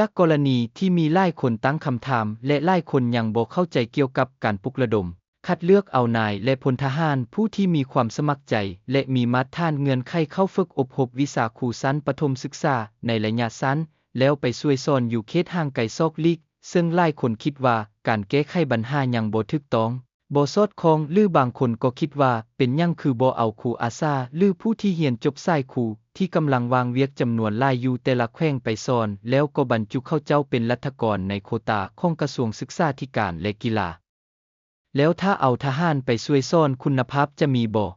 ຈາກກໍລະນີທີ່ມີຫຼາຍຄົນຕັ້ງຄຳຖາມ ແລະ ຫຼາຍຄົນຍັງບໍ່ເຂົ້າໃຈກ່ຽວກັບການປຸກລະດົມ ຄັດເລືອກເອົານາຍ ແລະ ພົນທະຫານຜູ້ທີ່ມີຄວາມສະໝັກໃຈ ແລະ ມີມາດຖານເງື່ອນໄຂເຂົ້າຝຶກອົບຮົບວິຊາຄູຊັ້ນປະຖົມສຶກສາໃນໄລຍະສັ້ນ ແລ້ວໄປຊ່ວຍສອນຢູ່ເຂດຫ່າງໄກສອກຫຼີກ, ເຊິ່ງຫຼາຍຄົນຄິດວ່າການແກ້ໄຂບັນຫາຍັງບໍ່ຖືກຕ້ອງ, ບໍ່ສອດຄ່ອງ ຫຼື ບາງຄົນກໍຄິດວ່າເປັນຫຍັງຄືບໍ່ເອົາຄູອາສາ ຫຼື ຜູ້ທີ່ຮຽນຈົບສາຍຄູທີ່ກຳລັງວ່າງວຽກຈຳນວນຫຼາຍຢູ່ແຕ່ລະແຂວງໄປສອນ ແລ້ວກໍບັນຈຸເຂົາເຈົ້າເປັນລັດຖະກອນໃນໂຄຕາຂອງກະຊວງສຶກສາທິການ ແລະ ກິລາ. ແລ້ວຖ້າເອົາທະຫານໄປຊ່ວຍສອນ ຄຸນນະພາບຈະມີບໍ່?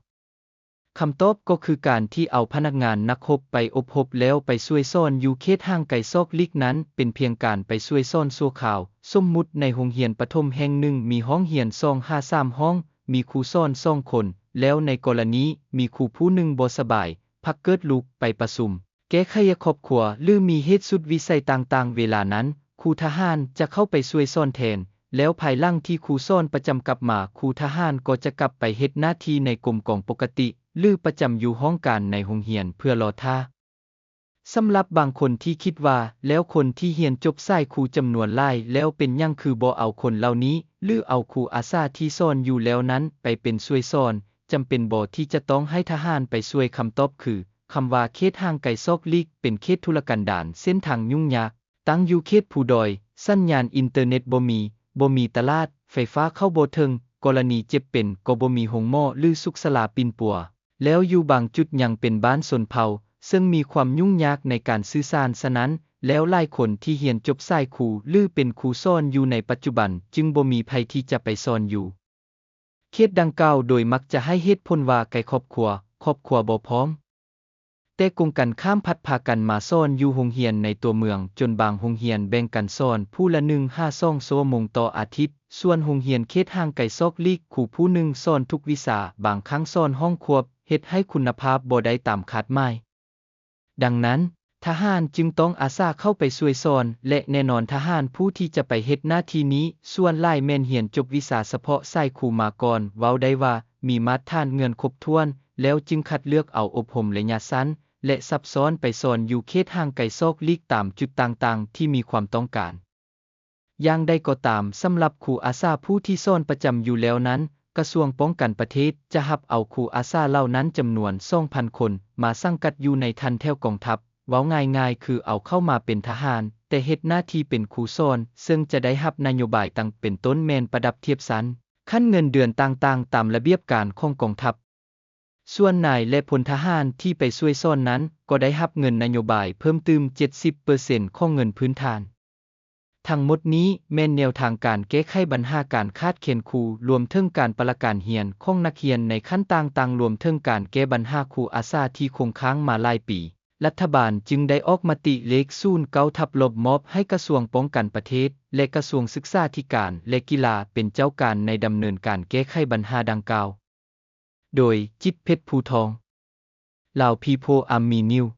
ຄຳຕອບກໍຄືການທີ່ເອົາພະນັກງານນັກຮົບໄປອົບຮົບແລ້ວໄປຊ່ວຍສອນຢູ່ເຂດຫ່າງໄກສອກຫຼີກນັ້ນ ເປັນພຽງການໄປຊ່ວຍສອນຊົ່ວຄາວ. ສົມມຸດໃນໂຮງຮຽນປະຖົມແຫ່ງໜຶ່ງມີຫ້ອງຮຽນສອງຫາສາມຫ້ອງ, ມີຄູສອນສອງຄົນ, ແລ້ວໃນກໍລະນີມີຄູຜູ້ໜຶ່ງບໍ່ສະບາຍ, ພັກເກີດລູກ, ໄປປະຊຸມ, ແກ້ໄຂຄອບຄົວ ຫຼື ມີເຫດສຸດວິໄສຕ່າງໆ, ເວລານັ້ນ ຄູທະຫານຈະເຂົ້າໄປຊ່ວຍສອນແທນ. ແລ້ວພາຍຫຼັງທີ່ຄູສອນປະຈຳກັບມາ, ຄູທະຫານກໍຈະກັບໄປເຮັດໜ້າທີ່ໃນກົມກອງປົກກະຕິ ຫຼື ປະຈຳຢູ່ຫ້ອງການໃນໂຮງຮຽນເພື່ອລໍຖ້າ. ສຳລັບບາງຄົນທີ່ຄິດວ່າ ແລ້ວຄົນທີ່ຮຽນຈົບສາຍຄູຈຳນວນຫຼາຍແລ້ວເປັນຫຍັງຄືບໍ່ເອົາຄົນເຫຼົ່ານີ້ ຫຼື ເອົາຄູອາສາທີ່ສອນຢູ່ແລ້ວນັ້ນໄປເປັນຊ່ວຍສອນ? ຈຳເປັນບໍ່ທີ່ຈະຕ້ອງໃຫ້ທະຫານໄປຊ່ວຍ? ຄຳຕອບຄື ຄຳວ່າເຂດຫ່າງໄກສອກຫຼີກ ເປັນເຂດທຸລະກັນດານ, ເສັ້ນທາງຫຍຸ້ງຍາກ, ຕັ້ງຢູ່ເຂດພູດອຍ, ສັນຍານອິນເຕີເນັດບໍ່ມີ, ບໍ່ມີຕະຫຼາດ, ໄຟຟ້າເຂົ້າບໍ່ເຖິງ, ກໍລະນີເຈັບເປັນກໍບໍ່ມີໂຮງໝໍ ຫຼື ສຸກສາລາປິ່ນປົວ, ແລ້ວຢູ່ບາງຈຸດຍັງເປັນບ້ານຊົນເຜົ່າ, ເຊິ່ງມີຄວາມຫຍຸ້ງຍາກໃນການສື່ສານ. ສະນັ້ນແລ້ວ ຫຼາຍຄົນທີ່ຮຽນຈົບສາຍຄູ ຫຼື ເປັນຄູສອນຢູ່ໃນປັດຈຸບັນ ຈຶ່ງບໍ່ມີໃຜທີ່ຈະໄປສອນຢູ່ເຂດດັ່ງກ່າວ, ໂດຍມັກຈະໃຫ້ເຫດຜົນວ່າໄກຄອບຄົວ, ຄອບຄົວບໍ່ພ້ອມ. ແຕ່ກົງກັນຂ້າມ ພັດພາກັນມາສອນຢູ່ໂຮງຮຽນໃນຕົວເມືອງ, ຈົນບາງໂຮງຮຽນແບ່ງກັນສອນຜູ້ລະໜຶ່ງຫາສອງຊົ່ວໂມງຕໍ່ອາທິດ, ສ່ວນໂຮງຮຽນເຂດຫ່າງໄກສອກຫຼີກ, ຄູຜູ້ໜຶ່ງສອນທຸກວິຊາ, ບາງຄັ້ງສອນຫ້ອງຄວບ, ເຮັດໃຫ້ຄຸນນະພາບບໍ່ໄດ້ຕາມຄາດໝາຍ. ດັ່ງນັ້ນ, ທະຫານຈຶ່ງຕ້ອງອາສາເຂົ້າໄປຊ່ວຍສອນ, ແລະ ແນ່ນອນທະຫານຜູ້ທີ່ຈະໄປເຮັດໜ້າທີ່ນີ້ ສ່ວນຫຼາຍແມ່ນຮຽນຈົບວິຊາສະເພາະສາຍຄູມາກ່ອນ, ເວົ້າໄດ້ວ່າມີມາດຖານເງື່ອນຄົບຖ້ວນ, ແລ້ວຈຶ່ງຄັດເລືອກເອົາອົບຮົມໄລຍະສັ້ນ ແລະ ສັບຊ້ອນໄປສອນຢູ່ເຂດຫ່າງໄກສອກຫຼີກຕາມຈຸດຕ່າງໆທີ່ມີຄວາມຕ້ອງການ. ຢ່າງໃດກໍຕາມ, ສຳລັບຄູອາສາຜູ້ທີ່ສອນປະຈຳຢູ່ແລ້ວນັ້ນ, ກະຊວງປ້ອງກັນປະເທດຈະຮັບເອົາຄູອາສາເຫຼົ່ານັ້ນຈຳນວນສອງພັນຄົນ ມາສັງກັດຢູ່ໃນຖັນແຖວກອງທັບ. ເວົ້າງ່າຍໆ ຄືເອົາເຂົ້າມາເປັນທະຫານ, ແຕ່ເຮັດໜ້າທີ່ເປັນຄູສອນ, ເຊິ່ງຈະໄດ້ຮັບນະໂຍບາຍຕ່າງ, ເປັນຕົ້ນແມ່ນປະດັບທຽບຊັ້ນ, ຂັ້ນເງິນເດືອນຕ່າງໆ ຕາມລະບຽບການຂອງກອງທັບ. ສ່ວນນາຍ ແລະ ພົນທະຫານທີ່ໄປຊ່ວຍສອນນັ້ນ ກໍໄດ້ຮັບເງິນນະໂຍບາຍເພີ່ມຕື່ມເຈັດສິບເປີເຊັນຂອງເງິນພື້ນຖານ. ທັງໝົດນີ້ແມ່ນແນວທາງການແກ້ໄຂບັນຫາການຂາດແຄນຄູ, ລວມເຖິງການປະລະການຮຽນຂອງນັກຮຽນໃນຂັ້ນຕ່າງໆ, ລວມເຖິງການແກ້ບັນຫາຄູອາສາທີ່ຄົງຄ້າງມາຫຼາຍປີ. ລັດຖະບານຈຶ່ງໄດ້ອອກມະຕິເລກສູນເກົ້າທັບລົບ ມອບໃຫ້ກະຊວງປ້ອງກັນປະເທດ ແລະ ກະຊວງສຶກສາທິການ ແລະ ກິລາ ເປັນເຈົ້າການໃນດຳເນີນການແກ້ໄຂບັນຫາດັ່ງກ່າວ. ໂດຍ ຈິດເພັດ ພູທອງ. Lao People Army News.